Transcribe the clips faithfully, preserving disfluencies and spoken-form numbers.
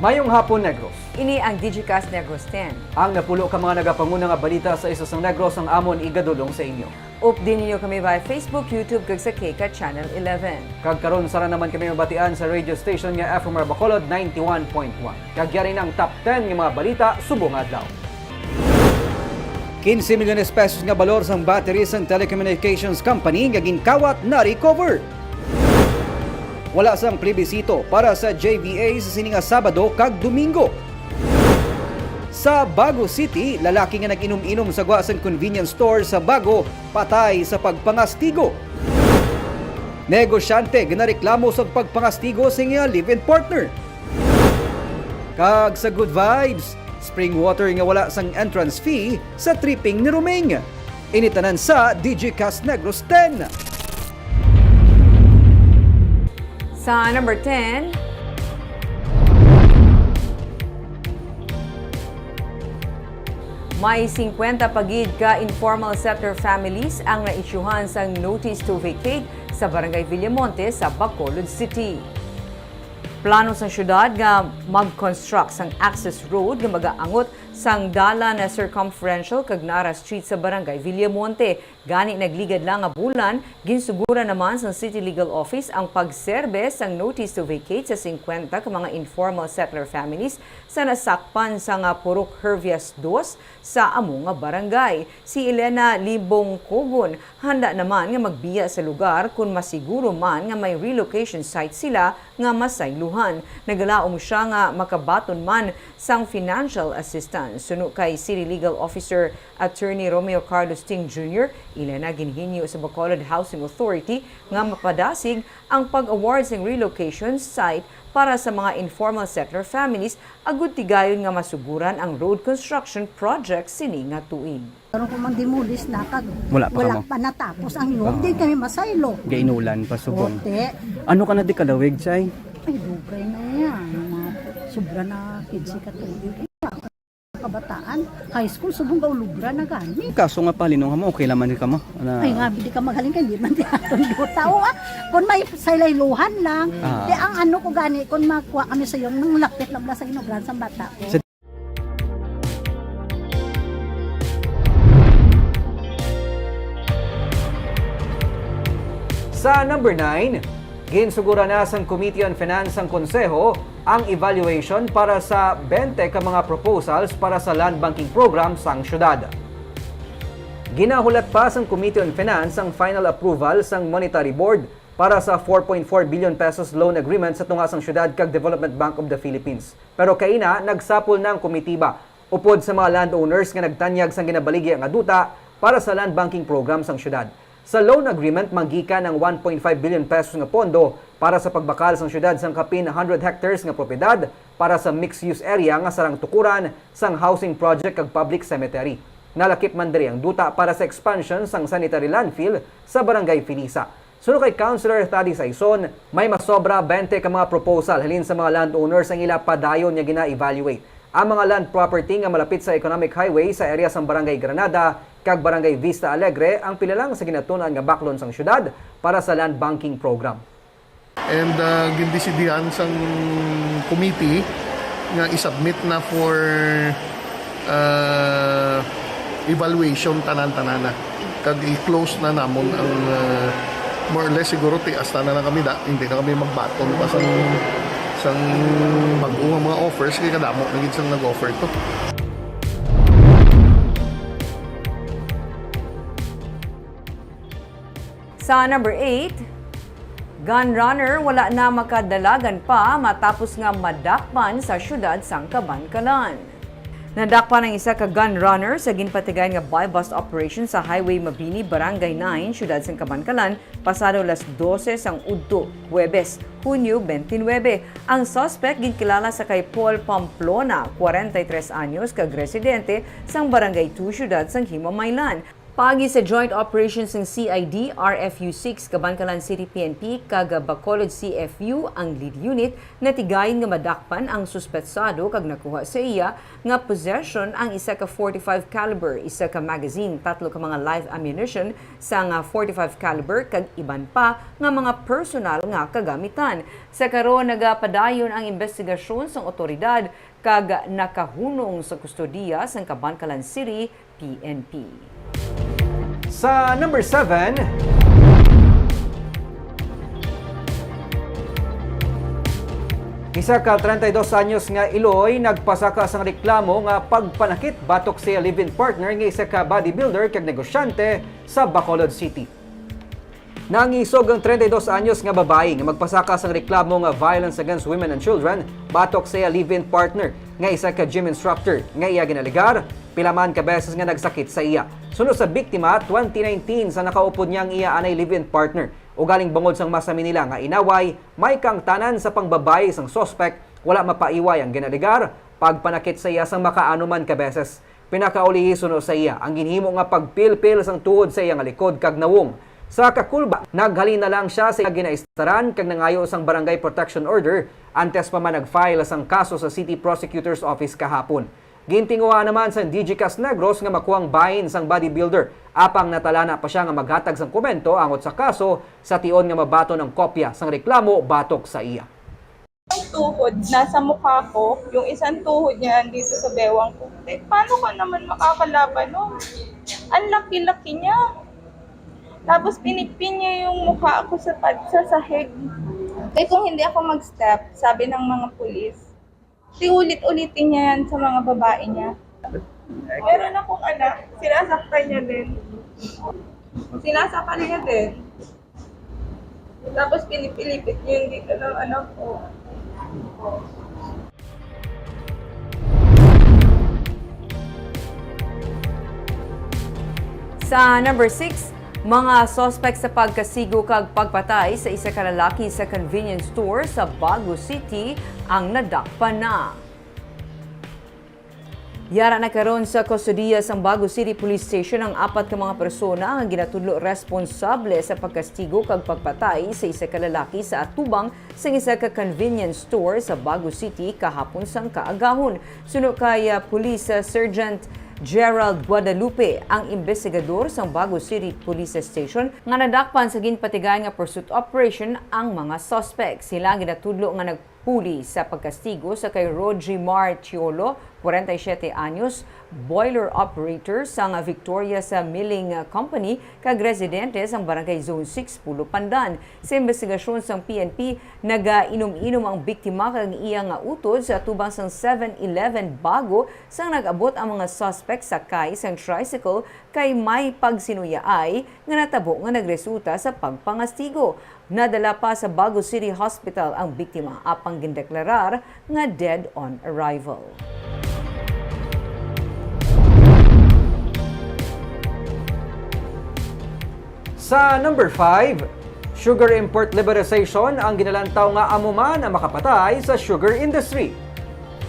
Mayong hapon, Negros. Ini ang Digicast Negros ten. Ang napulo ka mga nagapanguna nga balita sa isla sang Negros ang amon igadulong sa inyo. Updi ninyo kami via Facebook, YouTube, kag sa K CAT Channel eleven. Kag karon, sara naman kami mabatian sa radio station nga F M R Bacolod ninety-one point one. Kag yari na ang top ten nga mga balita subong nga adlaw. Quince milyones pesos nga balor sang battery sang telecommunications company nga ginkawat na-recover. Wala sang plebisito para sa J V A sa sini nga Sabado kag Domingo. Sa Bago City, lalaki nga nag-inom-inom sa gwa sang convenience store sa Bago patay sa pagpangastigo. Negosyante ginareklamo sa pagpangastigo sa iya live-in partner. Kag sa Good Vibes, spring water nga wala sang entrance fee sa tripping ni Roming. Ini tanan sa Digicast Negros ten. Sa number ten, may singkwenta pa gid ka informal settler families ang naisyuhan sang notice to vacate sa Barangay Villamonte sa Bacolod City. Plano sang syudad nga mag-construct sang access road nga magaangot sang dalan na circumferential kag Nara Street sa Barangay Villamonte. Gani, nagligad lang nga bulan, ginsuguran naman sang City Legal Office ang pagserbe sang notice to vacate sa singkwenta ka mga informal settler families sa nasakpan sang Purok Hervias dos sa amo nga barangay. Si Elena Libong Cogon handa naman nga magbiya sa lugar kon masiguro man nga may relocation site sila nga masaylohan. Nagalaom sia nga makabaton man sang financial assistance. Suno kay City Legal Officer Attorney Romeo Carlos Ting Junior, ila na ginhinyo sa Bacolod Housing Authority nga mapadasig ang pag-award sing relocation site para sa mga informal settler families agud tigayon nga masuguran ang road construction project sini nga tuig. Karon ko man dimulis na kag Wala pa wala kamo? pa natapos ang yun. Oo. Di kami masaylo. Gainulan pa subong. Ote. Ano ka na di kalawig, Chay? Ay, dugay na yan. Mga sobra na kinse ka tuig. Kabataan, high school, subong gaulugra na gani. Kaso nga palinong mo, okay naman ka mo. Na... Ay nga, di ka maghalin kay di man di aton duta. O, ah, kung may saylayluhan lang, Ah. di ang ano ko gani, kung makuha kami sa iyo, nang lapit lang na sa inugran sa bata ko. Sa Sa number nine, ginsuguran na sang Committee on Finance sang Konseho ang evaluation para sa twenty ka mga proposals para sa land banking program sang syudad. Ginahulat pa sang Committee on Finance ang final approval sang Monetary Board para sa four point four billion pesos loan agreement sa tunga sang syudad kag Development Bank of the Philippines. Pero kaina, nagsapol na ang komitiba upod sa mga landowners nga nagtanyag sang ginabaligya nga duta para sa land banking program sang syudad. Sa loan agreement, manggikan ang one point five billion pesos nga pondo para sa pagbakal sang syudad sang kapin hundred hectares nga propiedad para sa mixed-use area nga sarang tukuran sang housing project kag public cemetery. Nalakip man diri ang duta para sa expansion sang sanitary landfill sa Barangay Filisa. Suno kay Councilor Thady Saison, may masobra twenty ka mga proposal halin sa mga landowners ang ila padayon nga gina-evaluate. Ang mga land property nga malapit sa Economic Highway sa area sang Barangay Granada kag Barangay Vista Alegre ang pila lang sa ginatun-an nga baklon sang syudad para sa land banking program. And ah, gindesidihan sang committee nga i-submit na for ah, evaluation tanan-tanan na. Kag i-close na namon ang ah, more or less siguro ti hasta na lang kami da, hindi na kami magbaton pa sang sang bag-o nga mga offers kay kadamo na gid sang nag-offer to. Sa number eight, gun runner wala na makadalagan pa matapos nga madakpan sa siyudad sang Kabankalan. Nadakpan ang isa ka gun runner sa ginpatigayon nga buy-bust operation sa Highway Mabini, Barangay nine, siyudad sang Kabankalan, pasado las dose sang udto, Huwebes, Hunyo twenty-nine. Ang suspect ginkilala sa kay Paul Pamplona, kwarenta y tres anyos, kag residente sang Barangay two, siyudad sang Himamaylan. Paagi sa joint operation sang C I D, R F U six, Kabankalan City P N P, kag Bacolod C F U, ang lead unit, natigayon nga madakpan ang suspetsado kag nakuha sa iya nga possession ang isa ka forty-five caliber, isa ka magazine, tatlo ka mga live ammunition sang forty-five caliber, kag iban pa nga mga personal nga kagamitan. Sa karon, nagapadayon ang imbestigasyon sang awtoridad kag nakahunong sa kustodiya sang Kabankalan City P N P. Sa number seven, isa ka treinta y dos anyos nga iloy nagpasaka sang reklamo nga pagpanakit batok sa iya live-in partner nga isa ka bodybuilder kag negosyante sa Bacolod City. Nangisog ang treinta y dos anyos nga babayi nga magpasaka sang reklamo nga violence against women and children batok sa iya live-in partner nga isa ka gym instructor nga iya ginalegar pila man ka beses nga nagsakit sa iya. Suno sa biktima, twenty nineteen sa nakaupod niya ang iya anay live-in partner. Ugaling bangod sang masami nila nga inaway, may kaangtanan sa pangbabayi sang suspek, wala mapaiway ang ginalegar pagpanakit sa iya sang makaanuman ka beses. Pinakauli, suno sa iya, ang ginhimo nga pagpilpil sang tuhod sa iya nga likod kag nawong. Sa kakulba, naghalin na lang siya sa ginaistaran kag nangayo sang barangay protection order, antes pa man nag-file sang kaso sa City Prosecutor's Office kahapon. Gintinguha naman sang DGCAS Negros nga makuha ang bahin sang bodybuilder, apang natalana pa sia nga maghatag sang komento angot sa kaso sa tion nga mabaton ang kopya sang reklamo batok sa iya. Ang tuhod, nasa mukha ko, yung isang tuhod niya nandito sa bewang ko. Eh, paano ka naman makakalaban nun? Ang laki-laki niya. Tapos pinipin niya yung mukha ko sa pad-, sa sahig. Eh, kung hindi ako mag-step, sabi ng mga pulis, di ulit-ulitin niya yan sa mga babae niya. Meron akong anak, sinasaktan niya din. Sinasaktan niya din. Tapos pinipilipit niya yung dito ng anak ko. Sa number six, mga suspect sa pagkastigo kag pagpatay sa isa ka lalaki sa convenience store sa Bago City ang nadakpan na. Yara na karon sa kustodiya sang Bago City Police Station ang apat ka mga persona nga ginatudlo responsable sa pagkastigo kag pagpatay sa isa ka lalaki sa atubang sang isa ka convenience store sa Bago City kahapon sang kaagahon. Suno kay, ah, Police, ah, Sergeant Gerald Guadalupe, ang imbestigador sang Bago City Police Station, nga nadakpan sa ginpatigayon nga pursuit operation ang mga suspect. Sila ang ginatudlo nga nag- puli sa pagkastigo sa kay Rogie Mar Tiolo, kwarenta y siyete anyos, boiler operator sang Victoria's Milling Company kag residente sang Barangay Zone six, Pulo Pandan. Sa imbestigasyon sang P N P, nagainom-inom ang biktima kag iya nga utod sa atubang sang Seven Eleven bago sang nag-abot ang mga suspect sakay sang tricycle kay may pagsinuyaay nga natabo nga nagresulta sa pagpangastigo. Nadala pa sa Bago City Hospital ang biktima, apang gindeklarar nga dead on arrival. Sa number five, sugar import liberalization ang ginalantaw nga amo man ang makapatay sa sugar industry.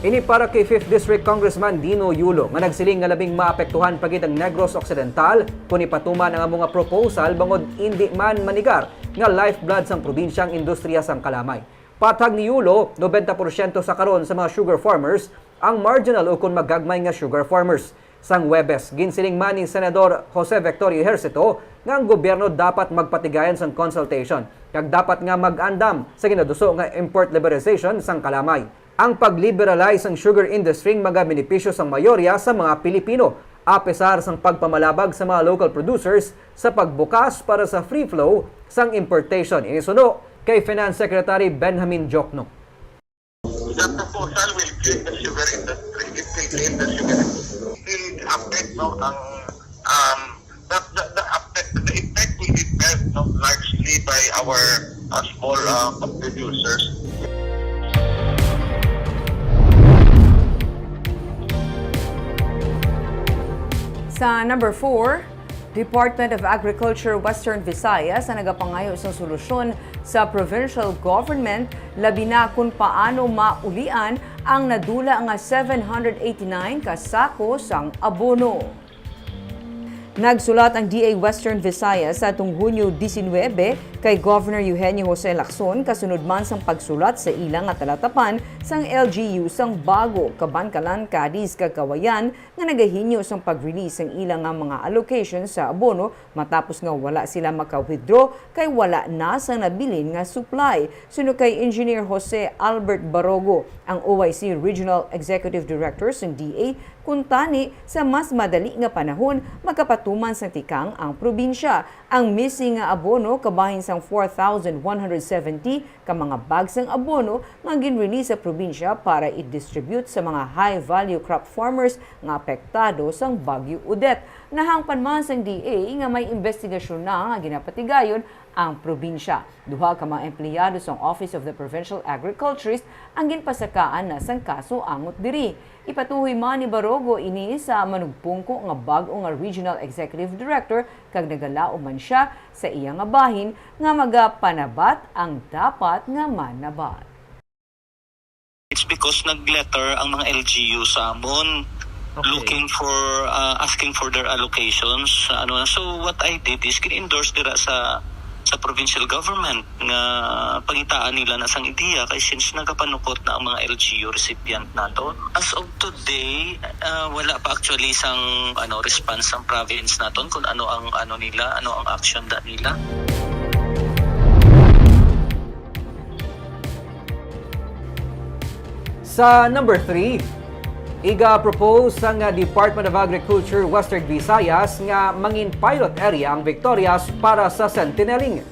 Ini para kay Fifth District Congressman Dino Yulo, nga nagsiling nga labing maapektuhan pa gid ang Negros Occidental kon ipatuman ang amo nga proposal, bangod indi man manigar nga lifeblood sang probinsya ang industriya sang kalamay. Patag ni Yulo, nobenta porsyento sa karon sa mga sugar farmers ang marginal ukon magagmay nga sugar farmers. Sang Huwebes, ginsiling man ni Senador Jose Vectorio Ejercito nga ang gobyerno dapat magpatigayon sang consultation kag dapat nga mag-andam sa ginaduso nga import liberalization sang kalamay. Ang pag-liberalize sang sugar industry magabinipisyo sang mayorya sa mga Pilipino, apesar sang pagpamalabag sa mga local producers sa pagbukas para sa free flow sang importation. Ini suno kay Finance Secretary Benjamin Diokno. The proposal will clean the sugar industry. It will clean the sugar industry. Will affect, no, ang, um, the, the, the affect, the effect will be felt, no, largely by our, uh, small, uh, producers. Sa number four, Department of Agriculture Western Visayas ang nagapangayo sang solusyon sa provincial government, labi na kon paano maulian ang nadula nga seven hundred eighty-nine ka sako sang abono. Nagsulat ang D A Western Visayas sa atong Hunyo disinwebe kay Governor Eugenio Jose Lacson kasunod man sang pagsulat sa ila nga talatapan sang L G U sang Bago, Kabankalan, Cadiz, kag Cauayan nga nagahinyo sang pag-release sang ila nga mga allocation sa abono matapos nga wala sila maka-withdraw kay wala na sang nabilin nga supply. Suno kay Engineer Jose Albert Barogo, ang O I C Regional Executive Director sang D A, kuntani sa mas madali nga panahon magapatuman sang tikang ang probinsya. Ang missing nga abono kabahin sang four thousand one hundred seventy ka mga bag sang abono nga gin-release sa probinsya para i-distribute sa mga high-value crop farmers nga apektado sang Bagyo Odette. Nahangpan man sang D A nga may investigasyon na nga ginapatigayon ang probinsya. Duha ka mga empleyado sang Office of the Provincial Agriculturist ang ginpasakaan na sang kaso angot diri. Ipatuhoy man ni Barogo ini sa manugpungko nga bag-o nga Regional Executive Director kag nagalaom man sia sa iya nga bahin nga magapanabat ang dapat nga manabat. It's because nag-letter ang mga L G U sa amon Okay. looking for, uh, asking for their allocations. Ano na. So what I did is gin-endorse dira sa sa provincial government nga pangitaan nila na sang ideya kay since nagapanukot na ang mga L G U recipient nato. As of today, uh, wala pa actually sang ano response sang province naton kung ano ang ano nila, ano ang action da nila. Sa number three, iga-propose sang Department of Agriculture Western Visayas nga mangin pilot area ang Victorias para sa Sentinelling.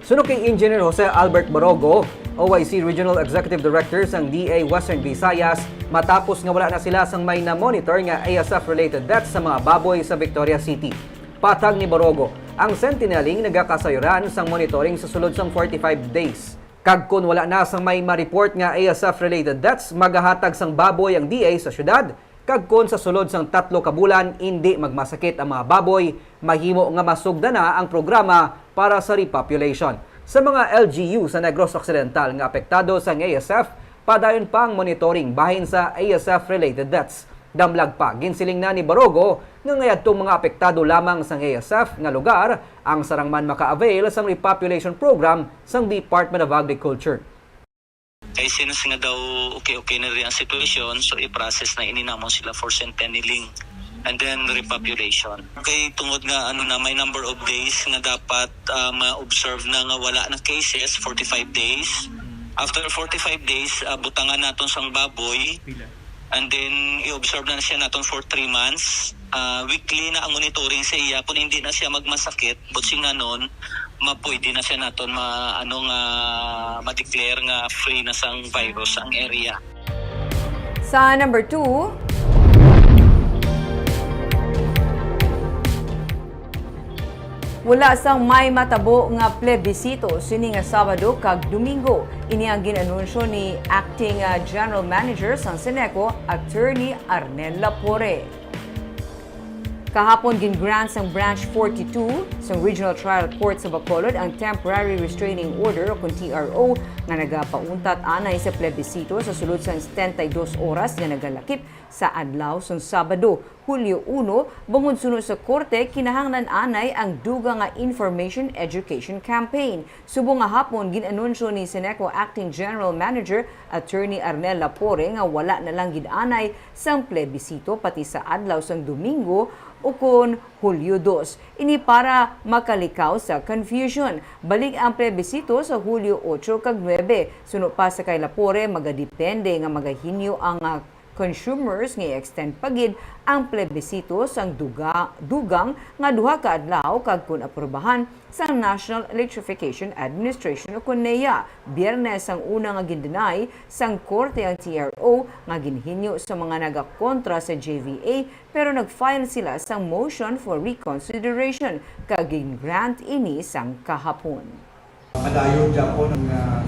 Suno kay Engineer Jose Albert Barogo, O I C Regional Executive Director sang D A Western Visayas, matapos nga wala na sila sang may na-monitor nga A S F-related deaths sa mga baboy sa Victoria City. Patag ni Barogo, ang Sentinelling nagakasayuran sang monitoring sa sulod sang forty-five days. Kag kon wala na sang may ma-report nga A S F-related deaths, magahatag sang baboy ang D A sa syudad, kag kon sa sulod sang tatlo ka bulan indi magmasakit ang mga baboy, mahimo nga masugda na ang programa para sa repopulation. Sa mga L G U sa Negros Occidental nga apektado sang A S F, padayon pa ang monitoring bahin sa A S F-related deaths. Damlag pa, ginsiling na ni Barogo nga ngayadtong mga apektado lamang sang A S F nga lugar ang sarang man maka-avail sang repopulation program sang Department of Agriculture. Kay since nga daw okay-okay na rin ang sitwasyon, so i-process na ini namon sila for centennialing and then repopulation. Kay tungod nga ano na may number of days nga dapat ah, ma-observe na nga wala na cases, forty-five days. After forty-five days, ah, butangan naton sang baboy. And then i-observe na siya naton for three months. Ah, weekly na ang monitoring sa iya kung hindi na siya magmasakit, but singanon mapwede na siya naton ma ano nga ma-declare nga free na sang virus ang area. Sa number two, wala sang may matabo nga plebisito sini nga Sabado kag Domingo. Ini ang gin-anunsyo ni Acting, ah, General Manager sang Seneco, Attorney Arnel Lapore. Kahapon, gin-grant sang Branch forty-two sang Regional Trial Court sa Bacolod ang Temporary Restraining Order o kon T R O nga nagapauntat anay sa plebisito sa sulod sang setenta y dos oras nga nagalakip sa adlaw sang Sabado, Hulyo uno, bangod suno sa korte, kinahanglan anay ang dugang nga information education campaign. Subong nga hapon, gin-anunsyo ni Seneco Acting General Manager Attorney Arnel Lapore nga wala na lang gid anay sang plebisito pati sa adlaw sang Domingo ukon Hulyo dos. Ini para makalikaw sa confusion. Balik ang plebisito sa Hulyo otso kag nuebe. Suno pa sa kay Lapore, magadepende nga magahinyo ang, ah, consumers nga i-extend pa gid ang plebisito sang duga-, dugang nga duha ka adlaw kag kon aprubahan sang National Electrification Administration o kon NEA. Biyernes ang una nga gin-deny sang korte ang T R O nga ginhinyo sa mga nagakontra sa J V A, pero nag-file sila sang motion for reconsideration kag gin-grant ini sang kahapon. Padayon gyapon ang, ah,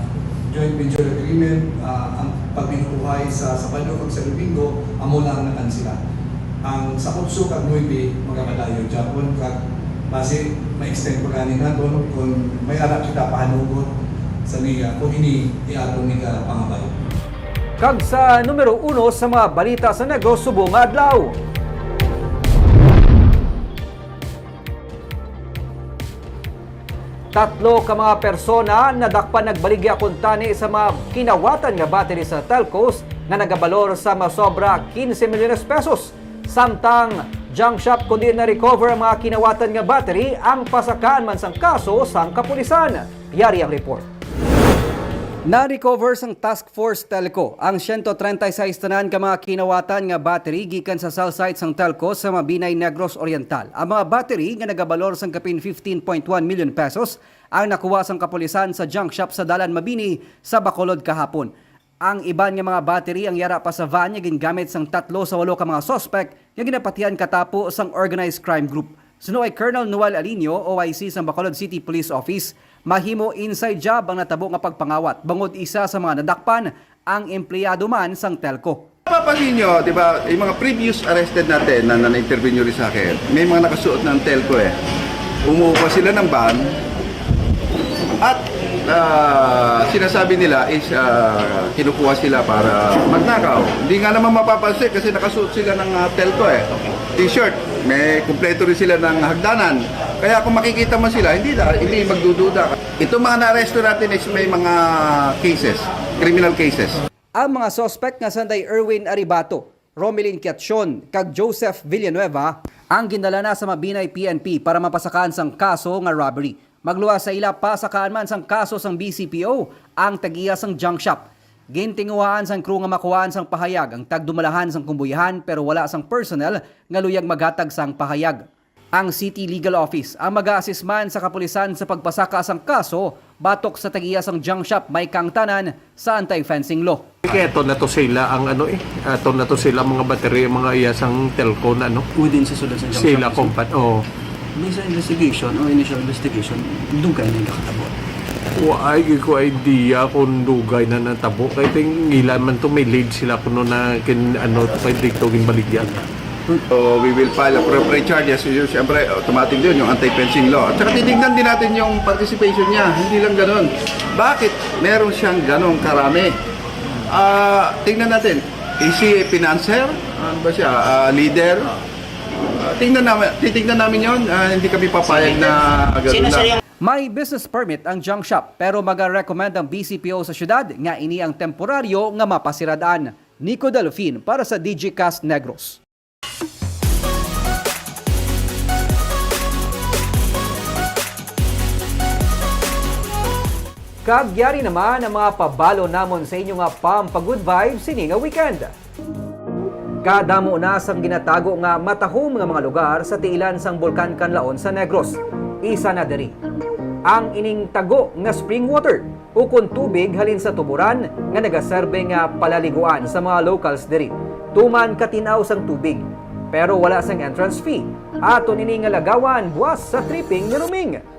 joint venture agreement, ah, ang pagbinuhay sa Sabado kag sa Domingo, amo lang ang nakansela. Ang sa otso kag nuebe, magapadayon gyapon, kag basi ma-extend pa gani naton kung may ara kita pahanugot sa NEA kung ini i-aton ni ka pangabay. Kag sa numero uno sa mga balita sa Negros subong nga adlaw. Tatlo ka mga persona nadakpan nagbaligya kuntani sa mga kinawatan nga battery sa telcos nga nagabalor sa masobra quince milyones pesos. Samtang junk shop kundi na-recover ang mga kinawatan nga battery ang pasakaan man sang kaso sang kapulisan. Yari ang report. Na-recover sang Task Force Telco ang siyento treinta y seis tanan ka mga kinawatan nga battery gikan sa cell site sang telco sa Mabinay, Negros Oriental. Ang mga battery nga nagabalor sang kapin fifteen point one million pesos ang nakuha sang kapulisan sa junk shop sa Dalan Mabini sa Bacolod kahapon. Ang iban nga mga battery ang yara pa sa van nga gingamit sang tatlo sa walo ka mga suspek nga ginapatihan katapo sang organized crime group. Suno kay Colonel Noel Aliño, O I C sang Bacolod City Police Office, mahimo inside job ang natabo nga pagpangawat, bangod isa sa mga nadakpan ang empleyado man sang telco. Mapapansin nyo, di ba, yung mga previous arrested natin na, na na-interview nyo rin sa akin, may mga nakasuot ng telco eh. Umuupa sila ng van at ah, sinasabi nila is ah, kinukuha sila para magnakaw. Hindi nga naman mapapansin kasi nakasuot sila ng ah, telco eh. T-shirt, may kumpleto rin sila ng hagdanan. Kaya kung makikita mo sila, hindi na, hindi magdududa. Itong mga naaresto natin is may mga cases, criminal cases. Ang mga suspect nga sanday Erwin Aribato, Romelin Quiacion, kag Joseph Villanueva ang gindala na sa Mabinay P N P para mapasakaan sang kaso nga robbery. Magluwas sa ila, pasakaan man sang kaso sang B C P O ang tag-iya sang junk shop. Gintinguhaan sang crew nga makuhaan sang pahayag ang tagdumalahan sang kumbuyahan, pero wala sang personnel nga luyag maghatag sang pahayag. Ang City Legal Office ang mag-a-assist man sa kapulisan sa pagpasaka sang kaso batok sa tag-iya sang junk shop, may kaangtanan sa anti-fencing law. Kaya to na to sila ang ano eh, ato na to sila ang mga battery, ang mga iya sang telco na ano. Within sa sulod sa junk Sila shop mismo? Compat, oo. Based sa investigation o initial investigation, dugay na yung nakatabo. Wa ay ko idea kung dugay na natabo. Kaya tingilan man to, may lead sila kuno na kin ano to kay dito ginbaligyan. So we will file appropriate charges. Yung, siyempre, automatic din yung anti-fencing law. At saka titignan din natin yung participation niya. Hindi lang ganun. Bakit meron siyang ganong karami? Ah, tingnan natin. Is he a financer? Ano ba siya? Ah, leader? Ah, tingnan namin, titignan namin yon. Ah, hindi kami papayag na ganun lang. May business permit ang junk shop, pero maga-recommend ang B C P O sa syudad nga ini ang temporaryo nga mapasirad-an. Nico Delfin para sa Digicast Negros. Kag yari naman ang mga pabalo namon sa inyo nga pampagood vibes sini nga weekend. Kadamo na sang ginatago nga matahom nga mga lugar sa tiilan sang Bulkan Kanlaon sa Negros. Isa na diri ang ining tago nga spring water, ukon tubig halin sa tuburan nga nagaserbe nga palaliguan sa mga locals diri. Tuman katin-aw sang tubig, pero wala sang entrance fee. Aton ini nga lagawan buas sa tripping ni Ruming.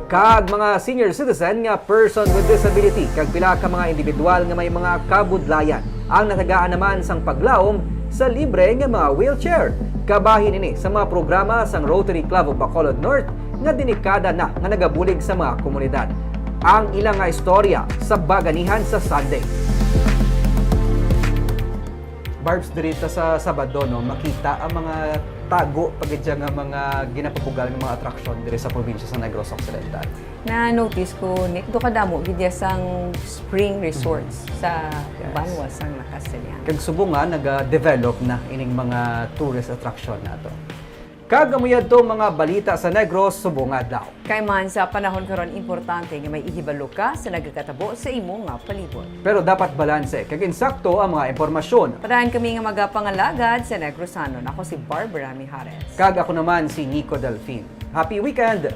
Kag mga senior citizen nga person with disability kag pila ka mga individual nga may mga kabudlayan ang natagaan naman sang paglaom sa libre nga mga wheelchair. Kabahin ini sa mga programa sang Rotary Club of Bacolod North nga delikada na nga nagabulig sa mga komunidad. Ang ila nga istorya sa Baganihan sa Sunday. Barbs, diri ta sa Sabado, no, makita ang mga tago pa gid siya nga mga ginapabugal nga mga atraksyon diri sa probinsya sa Negros Occidental. Na-notice ko, Nick, do kadamo gid ya sang spring resorts Mhm. sa Yes. banwa sang Nakaselan. Kag subong nga naga-develop na ining mga tourist attraction nato. Kag amo yadto mga balita sa Negros subong adlaw. Kay man sa panahon karon, importante nga may ihibalo ka sa nagakatabo sa imo nga palibot. Pero dapat balanse kag insakto ang mga impormasyon. Padayon kami nga magapangalagad sa Negrosanon. Ako si Barbara Mijares. Kag ako naman si Nico Delfin. Happy weekend!